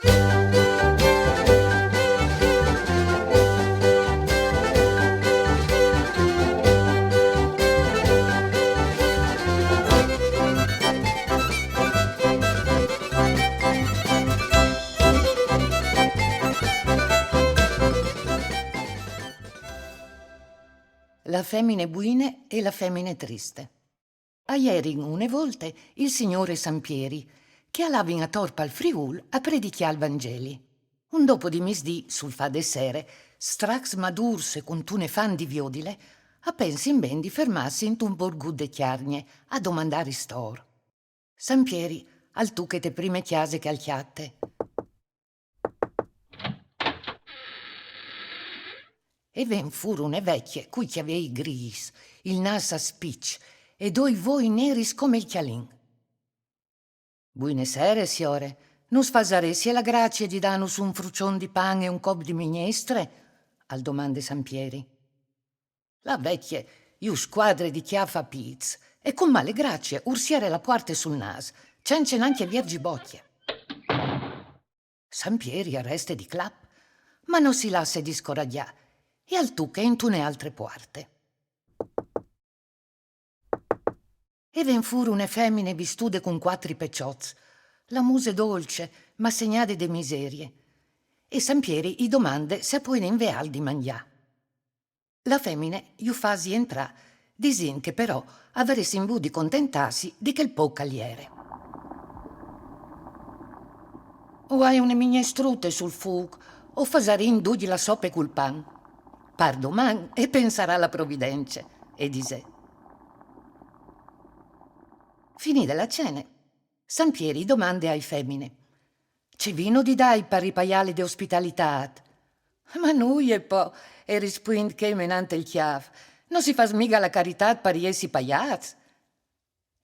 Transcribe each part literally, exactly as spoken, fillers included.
La femine buine e la femine triste. A jerin une volte il Signôr e San Pieri, che a lavin ator pal Friûl a predicjâ il Vangeli. Un dopo di misdì, sul fâ de sere, stracs madûrs e cuntune fam di viodile, a pensin ben di fermâsi intun borgut de Cjargne a domandâ ristôr. San Pieri al tuche te prime cjase che al cjate. E ven fûr une vecje cui cjavei grîs, il nâs a spiç e doi voi neris come il cjalin. Buine sere, siore. Nus fasaressial la gracie di dânus un fruçon di pan e un cop di mignestre? Al domande San Pieri. La vecje ju scuadre di cjâf a pîts e cun male gracie ur siere la puarte sul nâs, cence nancje vierzi bocje. San Pieri al reste di clap, ma no si lasse discoragjâ e al tuche intune altre puarte. E ven fûr une femine vistude cun cuatri peçots, la muse dolce, ma segnade de miserie. E San Pieri i domande se a puedin vê alc di mangjâ. La femine ju fâs jentrâ, disint che però a varessin vût di contentâsi di chel pôc che al jere. O ai une mignestrute sul fûc, o fasarìn ducj la sope cul pan. Par doman e pensarà la providence, e disè. Finide la cene, San Pieri i domande ae femine: Ce vino di dâi par ripaiâle de ospitalitât? Ma nuie po, e rispuint chê menant il cjâf, no si fâs miga la caritât par jessi paiâts.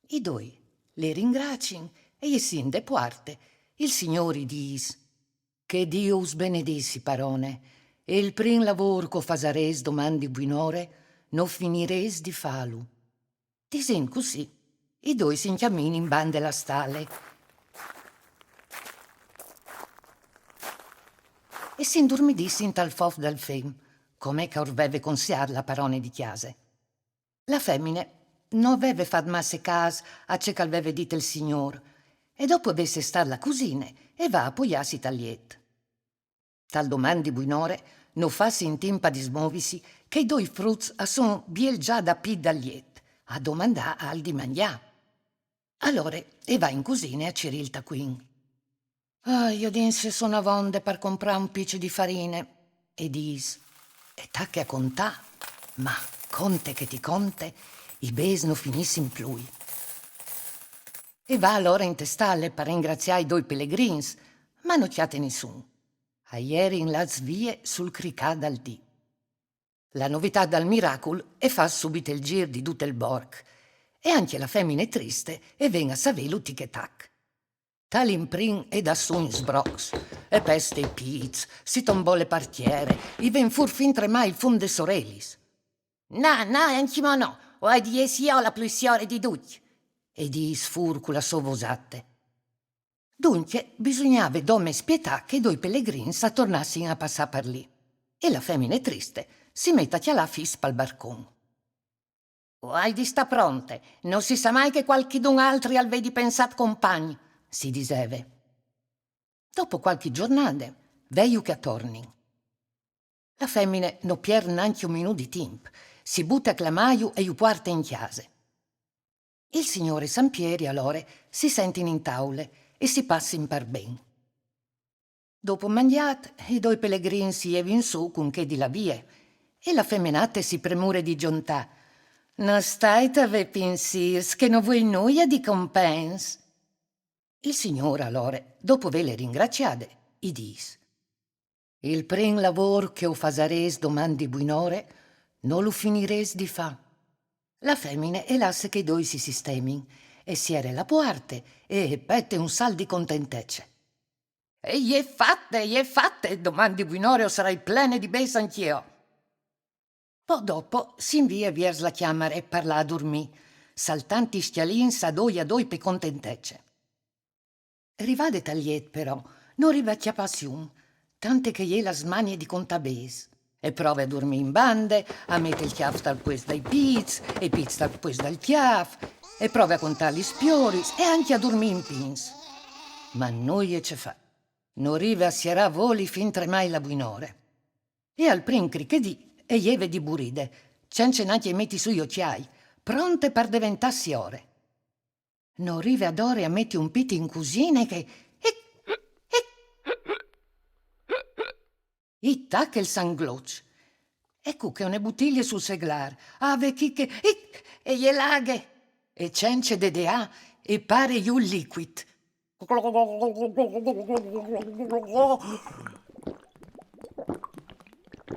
I doi le ringracin e jessint de puarte, il Signôr i dîs: Che Diu us benedissi, parone, e il prin lavôr che o fasarês doman di buinore, no finirês di fâlu. Disint cussì, i doi si incjaminin bande la stale e si indurmidissin tal fof dal fen, come che ur veve conseât la parone di cjase. La femine no veve fat masse câs a ce che al veve dit il Signôr, e dopo vê sestât la cusine e va a poiâsi tal jet. Tal doman di buinore no fâs in timp a dismovisi che i doi fruts a son biel za dapît dal jet, a domandâ alc di mangjâ. Alore e va in cusine a cirî il tacuin. Ah, jo dins a son avonde par comprâ un piç di farine, e dîs, e tache a contâ, ma conte che ti conte, i bêçs no finissin plui. E va alore inte stale par ringraciâ i doi pelegrins, ma no cjate nissun. A jerin lâts vie sul cricâ dal dì. La novitât dal miracul e fâs subit il gîr di dut il borc, e ancje la femine triste e ven a savêlu tic e tac. Tal imprin e dà sù in sbrocs, e peste i pîts, si tombole par tiere, i ven fûr fintremai il fum des orelis. Na, na, ancjemò no, o ai di jessi jo la plui siore di ducj, e dîs fûr cu la sô vosate. Duncje, bisugnave dome spietâ che i doi pelegrins a tornassin a passâ par li. E la femine triste si met a cjalâ fis pal barcon. O ai di stâ pronte, no si sa mai che cualchidun altri al vedi pensât compagn, si diseve. Dopo cualchi zornade, veju che a tornin. La femine no piert nancje un minût di timp, si bute a clamâju e ju puarte in cjase. Il Signôr e San Pieri alore si sentin in taule e si passin par ben. Dopo mangjât, i doi pelegrins si jevin sù cun chê di lâ vie, e la feminate si premure di zontâ: No stait a vê pinsîrs che no vuei nuie di compens. Il Signôr alore, dopo vêle ringraciade, i dîs: Il prin lavôr che o fasarês doman di buinore, no lu finirês di fâ. La femine e lasse che i doi si sistemin, e siere la puarte, e e pete un salt di contentece. E je fate, je fate, doman di buinore o sarai plene di bêçs ancje jo. Po dopo si invie viers la cjamare par lâ a durmî, saltant i scjalins a doi a doi pe contentece. Rivade tal jet, però, No rive a cjapâ sium, tante che e je la smanie di contâ bêçs. E prove a durmî in bande, a meti il cjâf tal puest dai pîts, e i pîts tal puest dal cjâf, e prove a contâ lis pioris e ancje a durmî in pins. Ma nuie ce fâ. No rive a sierâ voli fintremai la buinore. E al prin crichedì e jeve di buride, cence nancje meti sù i ocjâi, pronte par deventâ siore. No rive adore a meti un pît in cusine che, ic, ic, i tache il sangloç. E cuche une butilie sul seglâr, a ve chi che, ic, e je la aghe, e cence dedeâ e pare jù il licuit.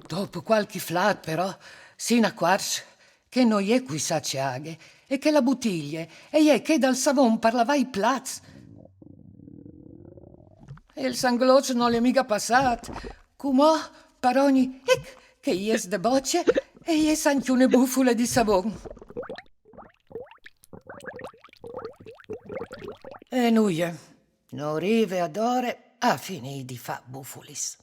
Dopo cualchi flât, però, si inacuarç che no je cuissà ce aghe e che la butilie e je chê dal savon par lavâ i plats. E il sangloç nol è miga passât. Cumò, par ogni ic che e jes de bocje, e jes ancje une bufule di savon. E nuie, no rive adore a finî di fâ bufulis.